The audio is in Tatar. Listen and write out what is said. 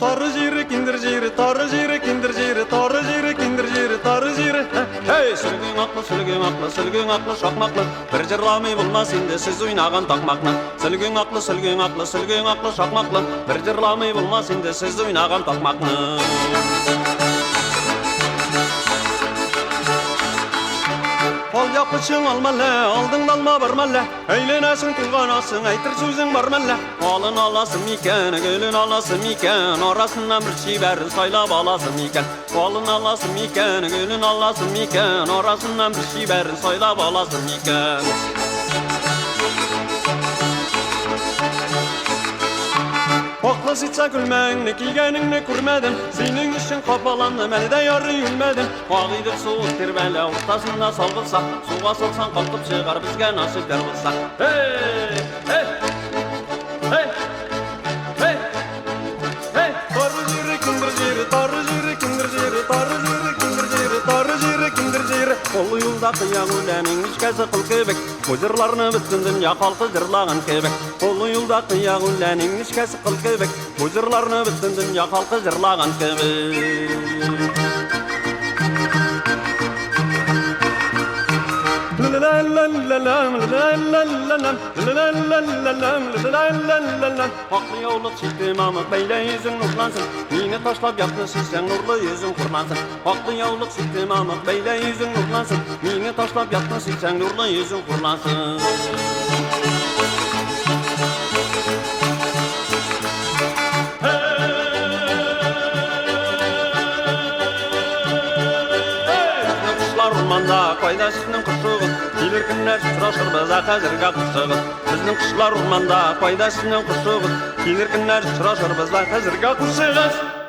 Тары җире, киндер җире, тары җире, киндер җире, тары җире, киндер җире, тары җире. Һей, сөлгең аклы, сөлгең аклы, сөлгең аклы, шакмаклы. Бер җырламый булмас инде сез уйнаган такмакны. Сөлгең аклы, сөлгең аклы, сөлгең аклы, шакмаклы. Бер җырламый булмас инде сез уйнаган такмакны. Ал япычың алмалла, алдыңда алма бар мәллә? Әйләнәсең, тулганасың, әйтер сүзең бар мәллә? Алын аласың микән, гөлен аласың микән, арасыннан бер чибәрен сайлап аласың микән? Алын аласың микән, гөлен аласың микән, арасыннан бер чибәрен сайлап аласың микән? Аклы ситса күлмәгеңне кигәнеңне күрмәдем, синең өчен хафаландым, әле дә ярый үлмәдем. Агыйдел суы тирбәлә, уртасында салгылса, суга салсаң калкып чыгар, безгә насыйп яр булса. Эй! Эй! Эй! Эй! Эй! Тары җире, киндер җире, тары җире, киндер җире, тары җире, киндер җире, тары җире, киндер җире. Олы юлда кыяк үләнең мичкәсе кыл кебек, бу җырларны бөтен дөнья халкы җырлаган кебек. Олы юлда кыяк үләнең мичкәсе кыл кебек, бу җырларны бөтен дөнья халкы җырлаган кебек. Аклы яулык чикте мамык бәйлә йөзең нурлансын, мине ташлап ятны сөйсәң нурлы йөзең хурлансын. Аклы яулык чикте мамык бәйлә йөзең нурлансын, мине ташлап ятны сөйсәң нурлы йөзең хурлансын. Безнең кошлар урманда, кайда сезнең кошыгыз? Килер көннәр очрашырбыз, ә хәзергә кушыгыз. Безнең кошлар урманда, кайда сезнең кошыгыз? Килер көннәр очрашырбыз, ә хәзергә кушыгыз.